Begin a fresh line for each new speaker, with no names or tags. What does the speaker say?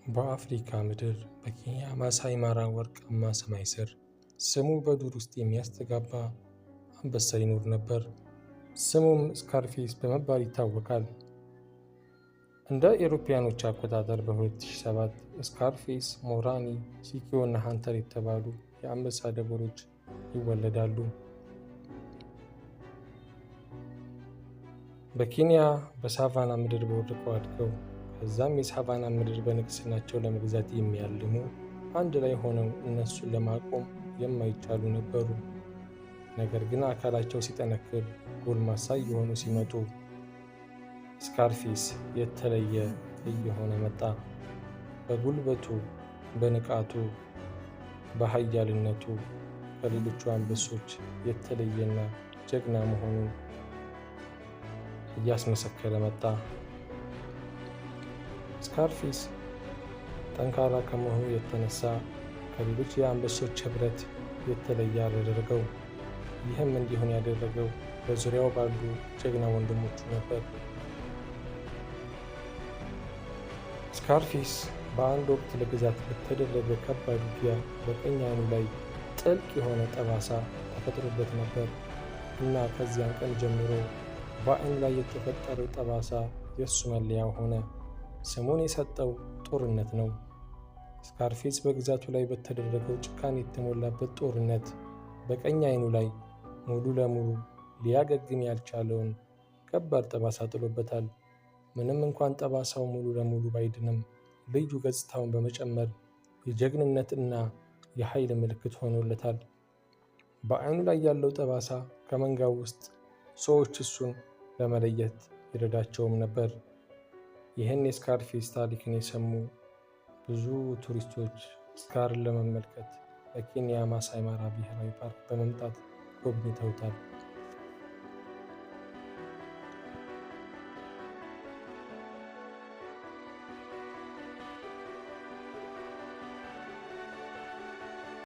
በአፍሪካ ምድር በኬንያ ማሳይ ማራ ወርቃማ ሰማይ ስር ስሙ በዱር ውስጥ የሚያስተጋባ አንበሳ ይኖር ነበር። ስሙም ስካርፌስ በመባል ይታወቃል። እንደ አውሮፓውያኖች አቆጣጠር በ2007 ስካርፌስ፣ ሞራኒ፣ ሲኪዮ እና ሃንተር የተባሉ የአንበሳ ደቦሎች ይወለዳሉ። በኬንያ በሳቫና ምድር በወድቀው አድገው ከዛም የሳቫና ምድር በንግስናቸው ለመግዛት የሚያልሙ አንድ ላይ ሆነው እነሱን ለማቆም የማይቻሉ ነበሩ። ነገር ግን አካላቸው ሲጠነክር ጎልማሳ እየሆኑ ሲመጡ ስካርፌስ የተለየ እየሆነ መጣ። በጉልበቱ፣ በንቃቱ፣ በኃያልነቱ ከሌሎቹ አንበሶች የተለየና ጀግና መሆኑን እያስመሰከረ መጣ። ስካርፌስ ጠንካራ ከመሆኑ የተነሳ ከሌሎች የአንበሶች ኅብረት የተለየ አደረገው። ይህም እንዲሆን ያደረገው በዙሪያው ባሉ ጀግና ወንድሞቹ ነበር። ስካርፌስ በአንድ ወቅት ለግዛት በተደረገ ከባድ ውጊያ በቀኝ ዓይኑ ላይ ጥልቅ የሆነ ጠባሳ ተፈጥሮበት ነበር እና ከዚያን ቀን ጀምሮ በዓይኑ ላይ የተፈጠረው ጠባሳ የእሱ መለያ ሆነ። ስሙን የሰጠው ጦርነት ነው። ስካርፌስ በግዛቱ ላይ በተደረገው ጭካኔ የተሞላበት ጦርነት በቀኝ ዓይኑ ላይ ሙሉ ለሙሉ ሊያገግም ያልቻለውን ከባድ ጠባሳ ጥሎበታል። ምንም እንኳን ጠባሳው ሙሉ ለሙሉ ባይድንም ልዩ ገጽታውን በመጨመር የጀግንነት እና የኃይል ምልክት ሆኖለታል። በዓይኑ ላይ ያለው ጠባሳ ከመንጋው ውስጥ ሰዎች እሱን ለመለየት ይረዳቸውም ነበር። ይህን የስካርፌስ ታሪክን የሰሙ ብዙ ቱሪስቶች ስካርን ለመመልከት በኬንያ ማሳይ ማራ ብሔራዊ ፓርክ በመምጣት ጎብኝተውታል።